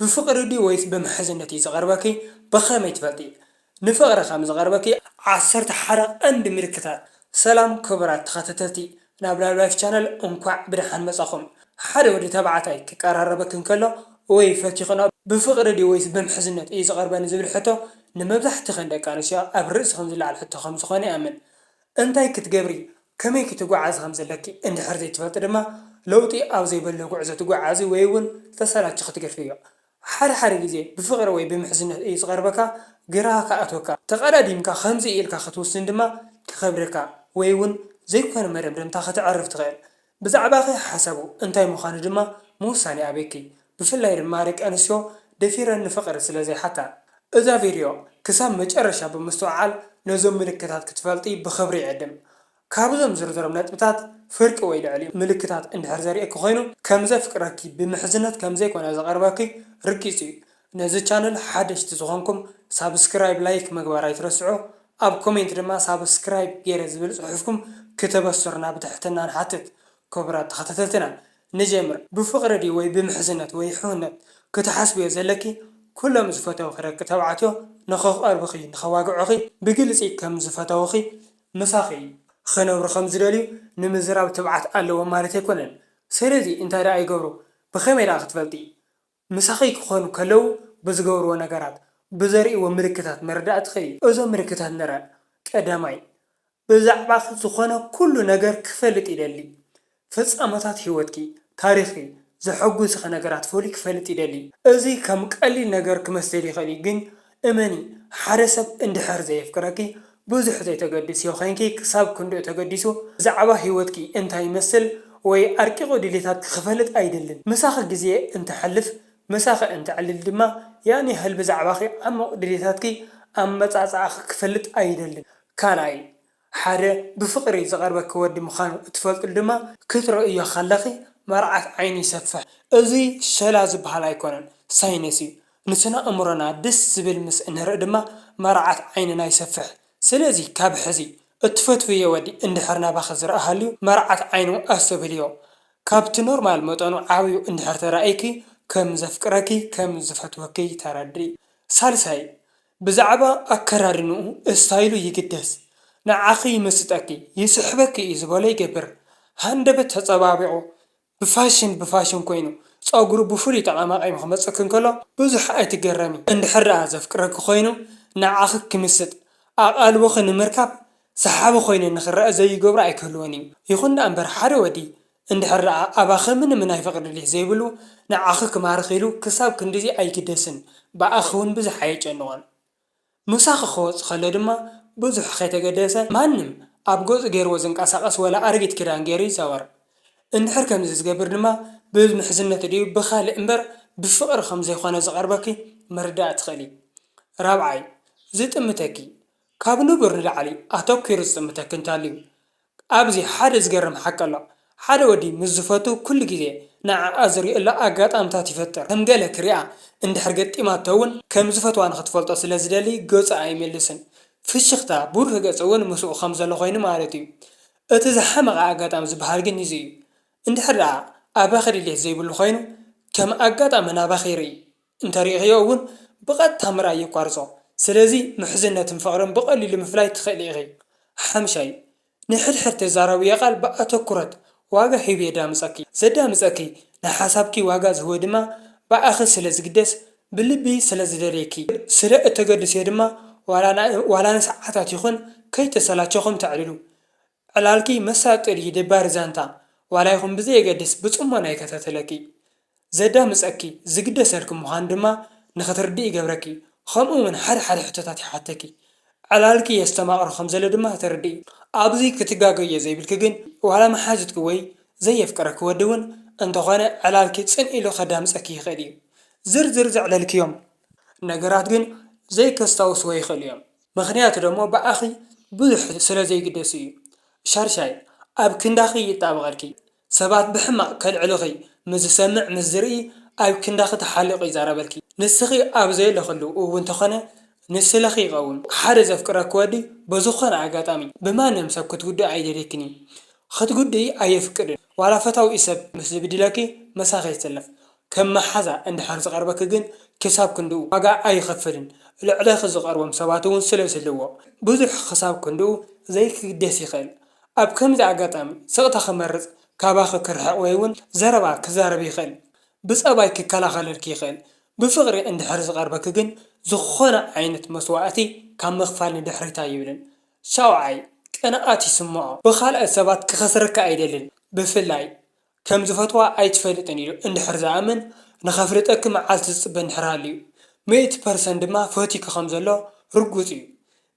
ብፍቕሪ ድዩ ወይስ ብምሕዝነት እዩ ዝቐርበኪ? ብኸመይ ትፈልጢ ንፍቕሪ ከም ዝቐርበኪ? ዓሰርተ ሓደ ቀንዲ ምልክታት። ሰላም ክቡራት ተኸታተልቲ ናብ ላቭ ላይፍ ቻነል፣ እንኳዕ ብደሓን መጻኹም። ሓደ ወዲ ተባዕታይ ክቀራረበኪ እንከሎ ወይ ፈቲኽኖ ብፍቕሪ ድዩ ወይስ ብምሕዝነት እዩ ዝቐርበኒ ዝብል ሕቶ ንመብዛሕትኽን ደቂ ኣንስትዮ ኣብ ርእስኽን ዝለዓል ሕቶ ከም ዝኾነ ይኣምን። እንታይ ክትገብሪ፣ ከመይ ክትጓዓዚ ከም ዘለኪ እንድሕር ዘይትፈልጢ ድማ፣ ለውጢ ኣብ ዘይብሉ ጉዕዞ ትጓዓዚ ወይ እውን ተሰላቺ ክትገድፍዮ። ሓደ ሓደ ግዜ ብፍቕሪ ወይ ብምሕዝነት እዩ ዝቐርበካ፣ ግራ ክኣትወካ፣ ተቐዳዲምካ ከምዚ ኢልካ ክትውስን ድማ ክኸብደካ ወይ እውን ዘይኮነ መደምደምታ ከተዕርፍ ትኽእል። ብዛዕባኺ ሓሳቡ እንታይ ምዃኑ ድማ ምውሳን ይኣብየኪ። ብፍላይ ድማ ደቂ ኣንስትዮ ደፊረን ንፍቕሪ ስለ ዘይሓታ። እዛ ቪድዮ ክሳብ መጨረሻ ብምስትውዓል ነዞም ምልክታት ክትፈልጢ ብኽብሪ ይዕድም። ካብዞም ዝርዝሮም ነጥብታት ፍርቂ ወይ ልዕሊኡ ምልክታት እንድሕር ዘርእየኪ ኮይኑ፣ ከም ዘፍቅረኪ ብምሕዝነት ከም ዘይኮነ ዝቐርበኪ ርጊጽ እዩ። ነዚ ቻነል ሓደሽቲ ዝኾንኩም ሳብስክራይብ፣ ላይክ ምግባር ኣይትረስዑ። ኣብ ኮሜንት ድማ ሳብስክራይብ ገይረ ዝብል ጽሑፍኩም ክተበስሩና ብትሕትና ንሓትት። ክቡራት ተኸታተልትና፣ ንጀምር። ብፍቕሪ ድዩ ወይ ብምሕዝነት ወይ ሕውነት ክትሓስብዮ ዘለኪ? ኩሎም ዝፈተውኺ ደቂ ተባዕትዮ ንኽቐርብኺ፣ ንኸዋግዑኺ ብግልጺ ከም ዝፈተውኺ፣ ምሳኺ ክነብሩ ከም ዝደልዩ ንምዝራብ ትብዓት ኣለዎም ማለት ኣይኮነን። ስለዚ እንታይ ደኣ ይገብሩ? ብኸመይ ደኣ ክትፈልጢ? ምሳኺ ክኾኑ ከለዉ ብዝገብርዎ ነገራት፣ ብዘርእይዎ ምልክታት ምርዳእ ትኽእሊ። እዞም ምልክታት ንርኣ። ቀዳማይ፣ ብዛዕባኺ ዝኾነ ኩሉ ነገር ክፈልጥ ይደሊ። ፍጻመታት ህይወትኪ፣ ታሪኽኪ፣ ዘሐጉስኺ ነገራት ፍሉይ ክፈልጥ ይደሊ። እዚ ከም ቀሊል ነገር ክመስል ይኽእል እዩ፣ ግን እመኒ፣ ሓደ ሰብ እንድሕር ዘየፍቅረኪ፣ ብዙሕ ዘይተገድስዮ ኮይንኪ ክሳብ ክንድኡ ተገዲሱ ብዛዕባ ህይወትኪ እንታይ ይመስል ወይ ኣርቂቑ ድሌታትኪ ክፈልጥ ኣይደልን። ምሳኺ ግዜ እንተሕልፍ፣ ምሳኺ እንተዕልል ድማ ያን ያህል ብዛዕባኺ ዓሙቕ ድሌታትኪ ኣመጻጽኣኺ ክፈልጥ ኣይደልን። ካልኣይ፣ ሓደ ብፍቕሪ ዝቐርበኪ ወዲ ምዃኑ እትፈልጥሉ ድማ ክትርእዮ ከለኺ መርዓት ዓይኒ ይሰፍሕ። እዚ ሸላ ዝበሃል ኣይኮነን፣ ሳይንስ እዩ። ንስነ ኣእምሮና ደስ ዝብል ምስ እንርኢ ድማ መርዓት ዓይንና ይሰፍሕ። ስለዚ ካብ ሕዚ እትፈትውዮ ወዲ እንድሕር ናባኺ ዝረኣ ሃልዩ መርዓት ዓይኑ ኣስተብህልዮ። ካብቲ ኖርማል መጠኑ ዓብዩ እንድሕር ተራእይኪ ከም ዘፍቅረኪ ከም ዝፈትወኪ ተረድኢ። ሳልሳይ፣ ብዛዕባ ኣከዳድንኡ፣ ስታይሉ ይግደስ። ንዓኺ ይምስጠኪ፣ ይስሕበኪ እዩ ዝበሎ ይገብር። ሃንደበት ተጸባቢቑ ብፋሽን ብፋሽን ኮይኑ ጸጉሩ ብፍሉይ ጠቓማቒሙ ክመጸኪ እንከሎ ብዙሕ ኣይትገረሚ። እንድሕር ደኣ ዘፍቅረኪ ኮይኑ ንዓኺ ክምስጥ፣ ኣቓልቦኺ ንምርካብ ሰሓቢ ኮይኑ ንኽረኣ ዘይገብሮ ኣይክህልዎን እዩ። ይኹን ደኣ እምበር ሓደ ወዲ እንድሕር ደኣ ኣባኺ ምንም ናይ ፍቕሪ ድሌት ዘይብሉ ንዓኺ ክማርኽ ኢሉ ክሳብ ክንድዚ ኣይግደስን፣ ብኣኺ እውን ብዙሕ ኣየጨንቖን። ምሳኺ ክወጽእ ከሎ ድማ ብዙሕ ከይተገደሰ ማንም ኣብ ገጹ ገይርዎ ዝንቀሳቐስ ወላ ኣረጊት ክዳን ገይሩ ይዛወር። እንድሕር ከምዚ ዝገብር ድማ ብምሕዝነት ድዩ ብኻልእ እምበር ብፍቕሪ ከም ዘይኮነ ዝቐርበኪ ምርዳእ ትኽእሊ። ራብዓይ፣ ዝጥምተኪ፣ ካብ ንቡር ንላዕሊ ኣተኲሩ ዝጥምተኪ እንተልዩ። ኣብዚ ሓደ ዝገርም ሓቂ ኣሎ። ሓደ ወዲ ምስ ዝፈቱ ኩሉ ግዜ ንዓኣ ዝርእየሉ ኣጋጣምታት ይፈጥር። ከም ገለ ክሪኣ እንድሕር ገጢማቶ እውን ከም ዝፈትዋ ንኽትፈልጦ ስለ ዝደሊ ገጹ ኣይምልስን። ፍሽኽታ፣ ብሩህ ገጽ እውን ምስኡ ከም ዘሎ ኮይኑ ማለት እዩ። እቲ ዝሓመቐ ኣጋጣሚ ዝበሃል ግን እዚ እዩ። እንድሕር ደኣ ኣባኺ ድሌት ዘይብሉ ኮይኑ ከም ኣጋጣሚ ናባኺ ይርኢ። እንተሪእኽዮ እውን ብቐጥታ ምርኣይ የቋርጾ። ስለዚ ምሕዝነትን ፍቕርን ብቐሊሉ ምፍላይ ትኽእሊ ኢኺ። ሓምሻይ፣ ንሕድሕድ ትዛረብዮ ቃል ብኣተኩሮት ዋጋ ሂቡ የዳምጸኪ። ዘዳምጸኪ ንሓሳብኪ ዋጋ ዝህቦ ድማ ብኣኺ ስለ ዝግደስ፣ ብልቢ ስለ ዝደልየኪ። ስለ እተገድስዮ ድማ ዋላ ና-፣ ዋላ ንሰዓታት ይኹን ከይተሰላቸኹም ተዕልሉ። ዕላልኪ መሳጢ ድዩ ደባሪ ዛንታ፣ ዋላ ይኹን ብዘየገድስ ብጽሞና ይከታተለኪ። ዘዳምጸኪ፣ ዝግደሰልኪ ምዃኑ ድማ ንኽትርድኢ ይገብረኪ። ከምኡ እውን ሓደ ሓደ ሕቶታት ይሓተኪ። ዕላልኪ የስተማቕሮ ከም ዘሎ ድማ ትርድኢ። ኣብዚ ክትጋገዮ ዘይብልኪ ግን፣ ዋላ መሓዙትኪ ወይ ዘየፍቅረኪ ወዲ እውን እንተኾነ፣ ዕላልኪ ጽን ኢሉ ከዳምጸኪ ይኽእል እዩ። ዝርዝር ዘዕለልክዮም ነገራት ግን ዘይከስታውስዎ ይኽእሉ እዮም። ምኽንያቱ ደሞ ብኣኺ ብዙሕ ስለ ዘይግደሱ እዩ። ሻድሻይ፣ ኣብ ክንዳኺ ይጣበቐልኪ። ሰባት ብሕማቕ ከልዕሉኺ ምስ ዝሰምዕ፣ ምስ ዝርኢ፣ ኣብ ክንዳኺ ተሓሊቑ ይዛረበልኪ። ንስኺ ኣብ ዘየለኽሉ እውን ተኾነ፣ ንስለኺ ይቐውም። ሓደ ዘፍቅረኪ ወዲ ብዝኾነ ኣጋጣሚ ብማንም ሰብ ክትጉድኢ ኣይደልየክን እዩ። ክትጉድኢ ኣየፍቅድን። ዋላ ፈታዊ ሰብ ምስ ዝብድለኪ፣ ምሳኺ ይሰለፍ። ከም መሓዛ እንድሕር ዝቐርበኪ ግን ክሳብ ክንድኡ ዋጋ ኣይኸፍልን። ልዕለኺ ዝቐርቦም ሰባት እውን ስለ ዝህልዎ ብዙሕ ክሳብ ክንድኡ ዘይክግደስ ይኽእል። ኣብ ከምዚ ኣጋጣሚ ስቕታ ክመርጽ፣ ካባኺ ክርሕቕ ወይ እውን ዘረባ ክዛረብ ይኽእል። ብጸባይ ክከላኸለልኪ ይኽእል። ብፍቕሪ እንድሕር ዝቐርበኪ ግን ዝኾነ ዓይነት መስዋእቲ ካብ ምኽፋል ንድሕሪት ኣይብልን። ሻውዓይ፣ ቅንኣት ይስምዖ። ብኻልኦት ሰባት ክኸስረካ ኣይደልን። ብፍላይ ከም ዝፈትዋ ኣይትፈልጥን ኢሉ እንድሕር ዝኣምን፣ ንኸፍልጠኪ መዓልቲ ዝጽበ እንድሕር ሃልዩ፣ ሚእቲ ፐርሰንት ድማ ፈትዩኪ ከም ዘሎ ርጉጽ እዩ።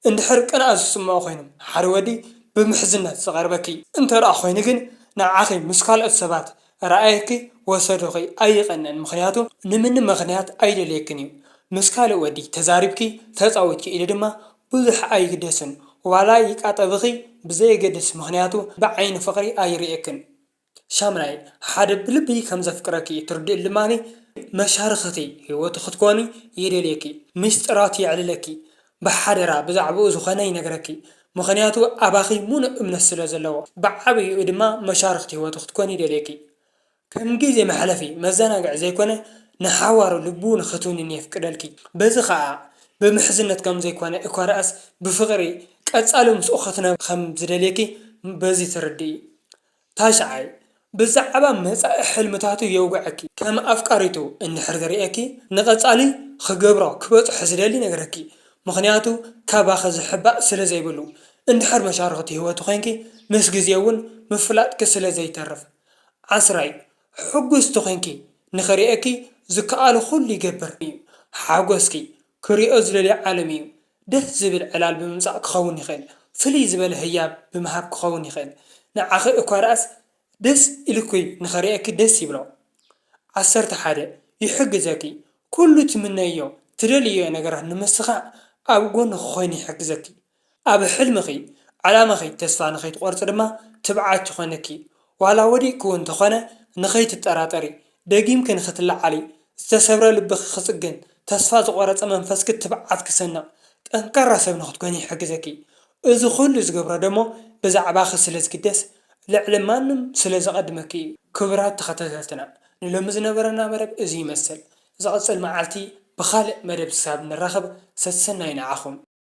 እንድሕር ቅንኣት ዝስምዖ ኮይኑ ሓደ ወዲ ብምሕዝነት ዝቐርበኪ እንተ ደኣ ኮይኑ ግን ንዓኺ ምስ ካልኦት ሰባት ረኣየኪ ወሰዶኺ ኣይቐንእን፣ ምኽንያቱ ንምንም ምኽንያት ኣይደልየክን እዩ። ምስ ካልእ ወዲ ተዛሪብኪ ተጻዊትኪ ኢሉ ድማ ብዙሕ ኣይግደስን፣ ዋላ ይቃጠብኺ ብዘየገድስ፣ ምኽንያቱ ብዓይኒ ፍቕሪ ኣይርእየክን። ሻምናይ፣ ሓደ ብልቢ ከም ዘፍቅረኪ ትርድእ ልማኒ መሻርኽቲ ህይወቱ ክትኮኒ ይደልየኪ። ምስጢራት የዕልለኪ። ብሓደራ ብዛዕባኡ ዝኾነ ይነግረኪ። ምኽንያቱ ኣባኺ ሙሉእ እምነት ስለ ዘለዎ። ብዓብይኡ ድማ መሻርኽቲ ህይወቱ ክትኮኒ ይደልየኪ። ከም ግዜ መሕለፊ መዘናግዒ ዘይኮነ ንሓዋሩ ልቡ ንኽትውንን የፍቅደልኪ። በዚ ኸኣ ብምሕዝነት ከም ዘይኮነ እኳ ደኣስ ብፍቕሪ ቀጻሊ ምስኡ ክትነብሪ ከም ዝደልየኪ በዚ ትርድኢ። ታሽዓይ፣ ብዛዕባ መጻኢ ሕልምታቱ የውግዐኪ። ከም ኣፍቃሪቱ እንድሕር ዝርእየኪ፣ ንቐጻሊ ክገብሮ ክበጽሖ ዝደሊ ይነግረኪ። ምኽንያቱ ካባኺ ዝሕባእ ስለ ዘይብሉ። እንድሕር መሻርኽቲ ህይወቱ ኮይንኪ፣ ምስ ግዜ እውን ምፍላጥኪ ስለ ዘይተርፍ። ዓስራይ፣ ሕጉስቲ ኮይንኪ ንኽርእየኪ ዝከኣሎ ኩሉ ይገብር እዩ። ሓጎስኪ ክርእዮ ዝደልዮ ዓለም እዩ። ደስ ዝብል ዕላል ብምምጻእ ክኸውን ይኽእል። ፍልይ ዝበለ ህያብ ብምሃብ ክኸውን ይኽእል። ንዓኺ እኳ ደኣስ ደስ ኢሉኪ ንኽርእየኪ ደስ ይብሎ። ዓሰርተ ሓደ፣ ይሕግዘኪ። ኩሉ ትምነዮ፣ ትደልዮ ነገራት ንምስኻዕ ኣብ ጎንኺ ኮይኑ ይሕግዘኪ። ኣብ ሕልምኺ፣ ዕላማኺ ተስፋ ንኸይትቖርጺ ድማ ትብዓት ይኾነኪ። ዋላ ወዲቕኪ እውን እንተኾነ ንኸይትጠራጠሪ፣ ደጊምኪ ንኽትለዓሊ፣ ዝተሰብረ ልብኺ ክጽግን፣ ተስፋ ዝቖረጸ መንፈስኪ ትብዓት ክሰንቕ፣ ጠንካራ ሰብ ንኽትኮኒ ይሕግዘኪ። እዚ ኹሉ ዝገብሮ ደሞ ብዛዕባኺ ስለ ዝግደስ፣ ልዕሊ ማንም ስለ ዘቐድመኪ እዩ። ክቡራት ተኸታተልትና፣ ንሎሚ ዝነበረና መደብ እዚ ይመስል። ዝቐጽል መዓልቲ ብኻልእ መደብ ክሳብ ንራኸብ፣ ሰሰናዩ ንዓኹም።